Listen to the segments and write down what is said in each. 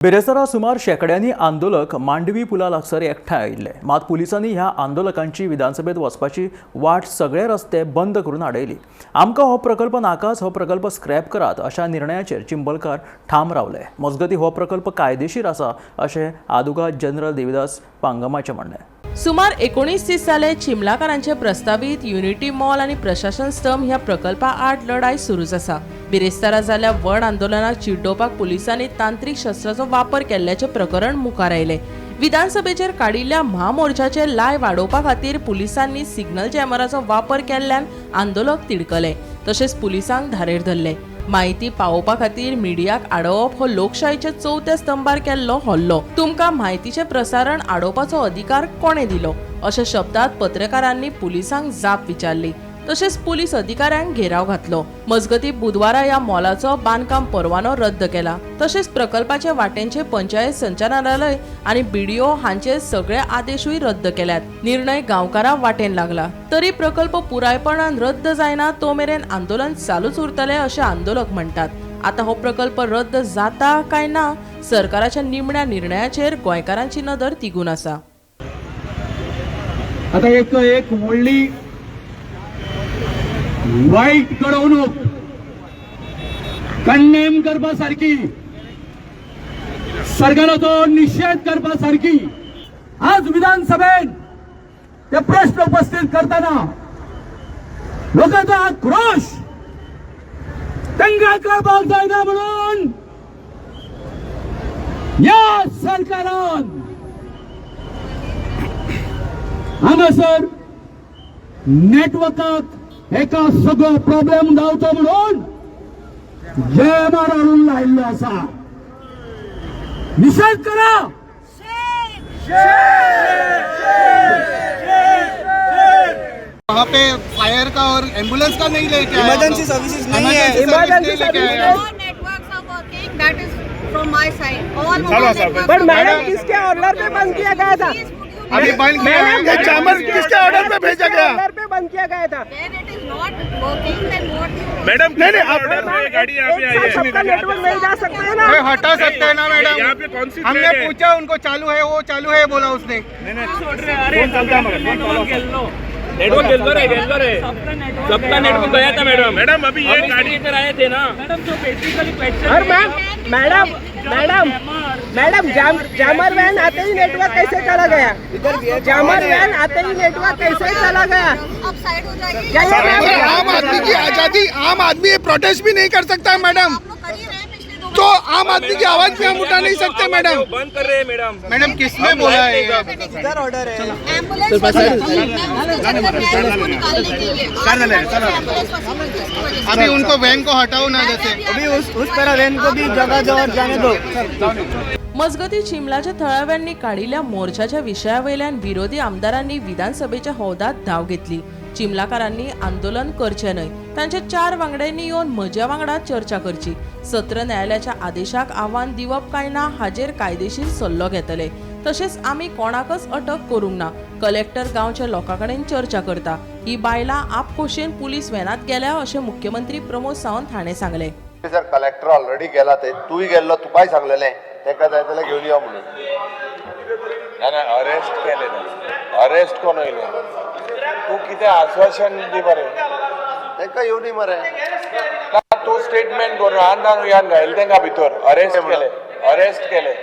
बिरेस्तारा सुमार शेंकड्यांनी आंदोलक मांडवी पुला लागसर एकठांय आयिल्ले. मात पुलिसांनी ह्या आंदोलकांची विधानसभेत वचपाची वाट सगळे रस्ते बंद करून आडयली. आमकां हो प्रकल्प नाकाच, हो प्रकल्प स्क्रॅप करात अशा निर्णयाचेर चिंबलकार ठाम रावले. मजगतीं हो प्रकल्प कायदेशीर आसा अशें आदोगाद जनरल देविदास पांगमाचें म्हणणें. सुमार 19 दीस जाले चिंबलाकारांचे प्रस्तावीत युनिटी मॉल आनी प्रशासन स्तंभ ह्या प्रकल्पा आड लढाय सुरूच आसा. बिरेस्तारा जाल्ल्या व्हड आंदोलनाक चिड्डोवपाक पुलिसांनी तांत्रीक शस्त्राचो वापर केल्ल्याचें प्रकरण मुखार आयलें. विधानसभेचेर काडिल्ल्या म्हामोर्चाचे लाय वाडोवपा खातीर पुलिसांनी सिग्नल जॅमराचो वापर केल्ल्यान आंदोलक तिडकले, तशेंच पुलिसांक धारेर धरले. माहिती पावोवपा खातीर मिडियाक आडोवप हो लोकशाहीच्या चवथ्या स्तंभार केल्लो हल्लो. तुमकां म्हायतीचें प्रसारण आडोवपाचो अधिकार कोणें दिलो अशा शब्दांत पत्रकारांनी पुलिसांक जाप विचारली, तशेंच पुलीस अधिकाऱ्यांक घेराव घातलो. मजगतीं बुधवारा ह्या मॉलाचो बांदकाम परवानो रद्द केला. तशेंच प्रकल्पाचे वाटेंचे पंचायत संचालनालय आनी बीडीओ हांचे सगळे आदेशूय रद्द केल्यात. निर्णय गांवकारा वाटेन लागला तरी प्रकल्प पुरायपणान रद्द जायना तो मेरेन आंदोलन चालूच उरतलें अशें आंदोलक म्हणटात. आता हो प्रकल्प रद्द जाता काय ना सरकाराच्या निमण्या निर्णयाचेर गोंयकारांची नदर तिगून आसा. आता एक एक व्हडली वाईट घडवणूक कंडेम करपा सारखी, सरकाराचो निषेध करपा सारखी आज विधानसभेत ते प्रश्न उपस्थित करताना लोकांचो आक्रोश तांकां कळपाक जायना म्हणून या सरकारान हांगासर नेटवर्काक एका सगळो प्रॉब्लेम जावचो म्हणून जॅमर हाडून लायिल्लो आसा. निषेध करा. वहाँ पे फायर का और एम्बुलेंस का नहीं लेके आए. इमरजेंसी सर्विसेज नहीं है. इमरजेंसी सर्विस नहीं लेके आए. All networks are working. That is from my side. All mobile networks. Per madam किसके ऑर्डर पे बंद किया गया था? अभी बंद किया है. मैडम, ये चामर किसके ऑर्डर पे भेजा गया? ऑर्डर पे बंद किया गया था. When it is not working, then what do you? Madam नहीं, नहीं, आप- ऑर्डर पे गाड़ी यहाँ पे आई एक है. साथ सबका नेटवर्क नहीं जा सकता है ना. अरे हटा सकते हैं ना मैडम. यहाँ पे कौन सी हमने thread है? पूछा उनको, चालू है, वो चालू है बोला उसने. नेटवर्क गेल्लो रे, गेल्लो रे, सबका नेटवर्क गया था मैडम. मैडम अभी ये गाड़ी इधर आए थे ना. और ma'am madam madam madam jammer van आते ही नेटवर्क कैसे चला गया? जामर वैन आते ही नेटवर्क कैसे चला गया? अब साइड हो जाएगी. क्या ये मैम अरे आम आदमी की आजादी, आम आदमी ये प्रोटेस्ट भी नहीं कर सकता है मैडम. आप लोग कर ही रहे हैं पिछले 2 तो आम आदमी की आवाज भी हम उठा नहीं सकते मैडम. बंद कर रहे हैं मैडम. मैडम किसने बोला है? इधर ऑर्डर है. एम्बुलेंस फंसी थी. मैं उसके चक्कर में आई उसको निकालने के लिए. एम्बुलेंस फंसी हुई थी उसकी वजह से. अभी उनको वैन को हटाओ ना जैसे. अभी उस तरह वैन को भी जगह जगह जाने दो. मजगतीं चिंबलाच्या थळाव्यांनी काडिल्ल्या मोर्चाच्या विशया वयल्यान विरोधी आमदारांनी विधानसभेच्या हौदात धांव घेतली. चिंबलाकारांनी आंदोलन करचें न्हय, तांच्या 4 वांगड्यांनी येवन म्हज्या वांगडा चर्चा करची. सत्र न्यायालयाच्या आदेशाक आव्हान दिवप काय ना हाजेर कायदेशीर सल्लो घेतले. तशेंच आमी कोणाकच अटक करूंक ना. कलेक्टर गांवच्या लोकां कडेन चर्चा करता. ही बायलां आपखोशयेन पुलीस व्हॅनात गेल्या अशें मुख्यमंत्री प्रमोद सावंत हाणें सांगलें. सर कलेक्टर ऑलरेडी गेला, ते तूंय गेल्लो, तुकाय सांगलेलें ताका जाय जाल्यार घेवन यो म्हणून. ना अरेस्ट केले ना. अरेस्ट कोण येयले? तूं कितें आश्वासन दी मरे. तांकां येवनी मरे. ना तूं स्टेटमेंट करून आंदान यान घायल तांकां भितर. अरेस्ट केले, अरेस्ट केले,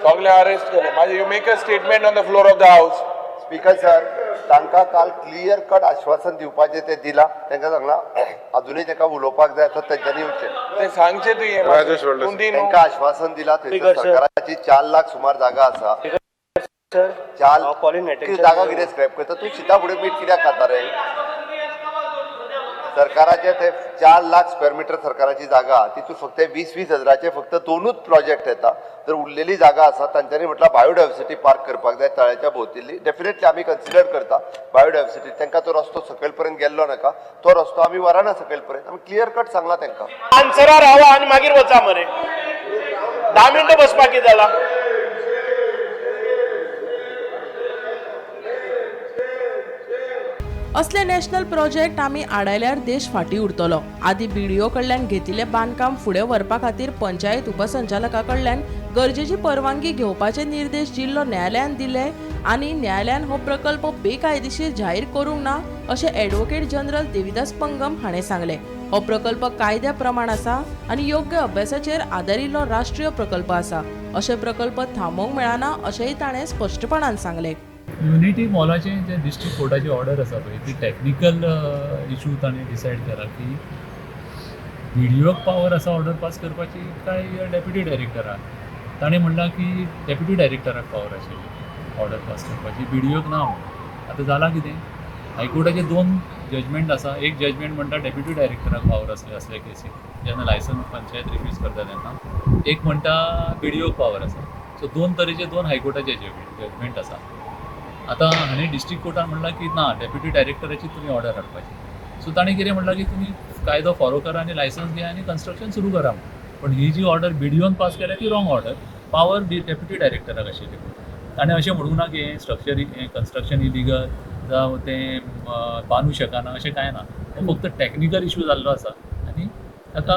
सगळे अरेस्ट केले. मागीर you make a statement on the floor of the house. Speaker sir, तांकां काल क्लियर कट आश्वासन दिवपाचें तें दिलां. तांकां सांगलां अजुनूय तांकां उलोवपाक जाय आसा तेंच्यांनी येवचें. ते सांगचे तुवें राजेश तूं दी न्हू. तांकां आश्वासन दिलां थंयसर सरकाराची 4 लाख सुमार जागा आसा. 4 जागा कितें स्क्रॅप करता तूं? शिता फुडें मीठ कित्याक खाता रे? सरकाराचे ते 4 लाख स्क्वेअर मिटर सरकाराची जागा, तितून फक्त 20-20 हजाराचे फक्त 2 प्रोजेक्ट येता. जर उरलेली जागा आसा तांच्यांनी म्हटल्यार बायोडायवर्सिटी पार्क करपाक जाय तळ्याच्या भोंवतणी. डेफिनेटली आमी कन्सिडर करता बायोडायवर्सिटी. तांकां तो रस्तो सकयल पर्यंत गेल्लो नाका, तो रस्तो आमी व्हरना सकयल पर्यंत. आमी क्लियर कट सांगला तांकां. आन्सरार रावा आनी मागीर वचा मरे. 10 मिनटां बसपाक कितें जाला? असले नॅशनल प्रोजेक्ट आमी आडायल्यार देश फाटीं उरतलो. आदी बीडीओ कडल्यान घेतिल्लें बांदकाम फुडें व्हरपा खातीर पंचायत उपसंचालका कडल्यान गरजेची परवानगी घेवपाचे निर्देश जिल्लो न्यायालयान दिले आनी न्यायालयान हो प्रकल्प बेकायदेशीर जाहीर करूंक ना अशें ॲडव्होकेट जनरल देविदास पंगम हाणें सांगलें. हो प्रकल्प कायद्या प्रमाण आसा आनी योग्य अभ्यासाचेर आदारिल्लो राष्ट्रीय प्रकल्प आसा. अशे प्रकल्प थांबोवंक मेळना अशेंय ताणें स्पश्टपणान सांगलें. युनिटी मॉलाचे जे डिस्ट्रिक्ट कोर्टाची ऑर्डर आसा पळय ती टॅक्निकल इशू ताणें डिसायड केला की बीडीओक पावर आसा ऑर्डर पास करपाची काय डेप्युटी डायरेक्टराक. ताणें म्हणलां की डेप्युटी डायरेक्टराक पावर आशिल्ली ऑर्डर पास करपाची, बीडीओक ना म्हणून. आतां जालां कितें, हायकोर्टाचे दोन जजमेंट आसा. एक जजमेंट म्हणटा डेप्युटी डायरेक्टराक पावर आसले असल्या केसीन जेन्ना लायसन्स पंचायत रिफ्यूज करता तेन्ना, एक म्हणटा बीडीओक पावर आसा. सो दोन तरेचे दोन हायकोर्टाचे जजमेंट आसा. आतां हाणें डिस्ट्रिक्ट कोर्टान म्हणलां की ना, डेप्युटी डायरेक्टराची तुमी ऑर्डर हाडपाची. सो ताणें कितें म्हणलां की तुमी कायदो फॉलो करा आनी लायसन्स घेया आनी कन्स्ट्रक्शन सुरू करा. पण ही जी ऑर्डर बीडीओन पास केल्या ती रॉंग ऑर्डर, पावर डेप्युटी डायरेक्टराक आशिल्ली. ताणें अशें म्हणूंक ना की हें स्ट्रक्चर हें कन्स्ट्रक्शन इलिगल जावं तें बांदूं शकना अशें कांय ना. हो फक्त टॅक्निकल इशू जाल्लो आसा आनी ताका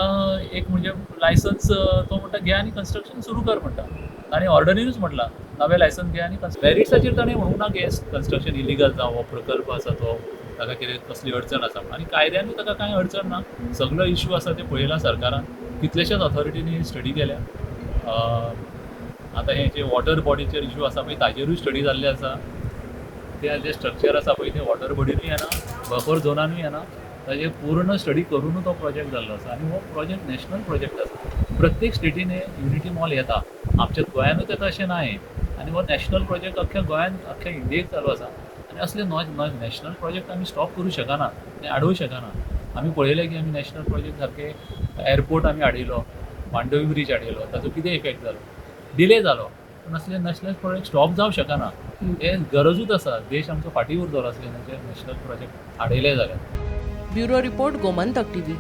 एक म्हणजे लायसन्स तो म्हणटा घे आनी कन्स्ट्रक्शन सुरू कर म्हणटा. ताणें ऑर्डरीनूच म्हटलां नवें लायसन्स घे आनी मॅरिट्साचेर ताणें म्हणूंक ना की कन्स्ट्रक्शन इलिगल जावं हो प्रकल्प आसा तो ताका कितें कसली अडचण आसा आनी कायद्यानूय ताका कांय अडचण ना. सगलो इशू आसा ते पळयला सरकारान, कितलेशेच ऑथॉरिटीनी स्टडी केल्या. आतां हे जे वॉटर बॉडीचेर इशू आसा पळय ताजेरूय स्टडी जाल्ले आसा. ते जे स्ट्रक्चर आसा पळय ते वॉटर बॉडीनूय येना, बफर झोनानूय येना. ताजेर पूर्ण स्टडी करूनूच तो प्रोजेक्ट जाल्लो आसा आनी हो प्रोजेक्ट नॅशनल प्रोजेक्ट आसा. प्रत्येक स्टेटीन हे युनिटी मॉल येता, आमच्या गोंयानूच येता अशें ना हें. आनी हो नॅशनल प्रोजेक्ट अख्ख्या गोंयान अख्ख्या इंडियेक चालू आसा आनी असले नॅशनल प्रोजेक्ट आमी स्टॉप करूं शकना आनी आडोवंक शकना. आमी पळयलें की आमी नॅशनल प्रोजेक्ट सारके एअरपोर्ट आमी हाडिल्लो, मांडवी ब्रीज हाडिल्लो, ताचो कितें इफेक्ट जालो, डिले जालो. पूण असले नॅशनल प्रोजेक्ट स्टॉप जावंक शकना, हे गरजूच आसा. देश आमचो फाटीं उरतलो असले नॅशनल प्रोजेक्ट आडयले जाल्यार. Bureau report, Gomantak TV.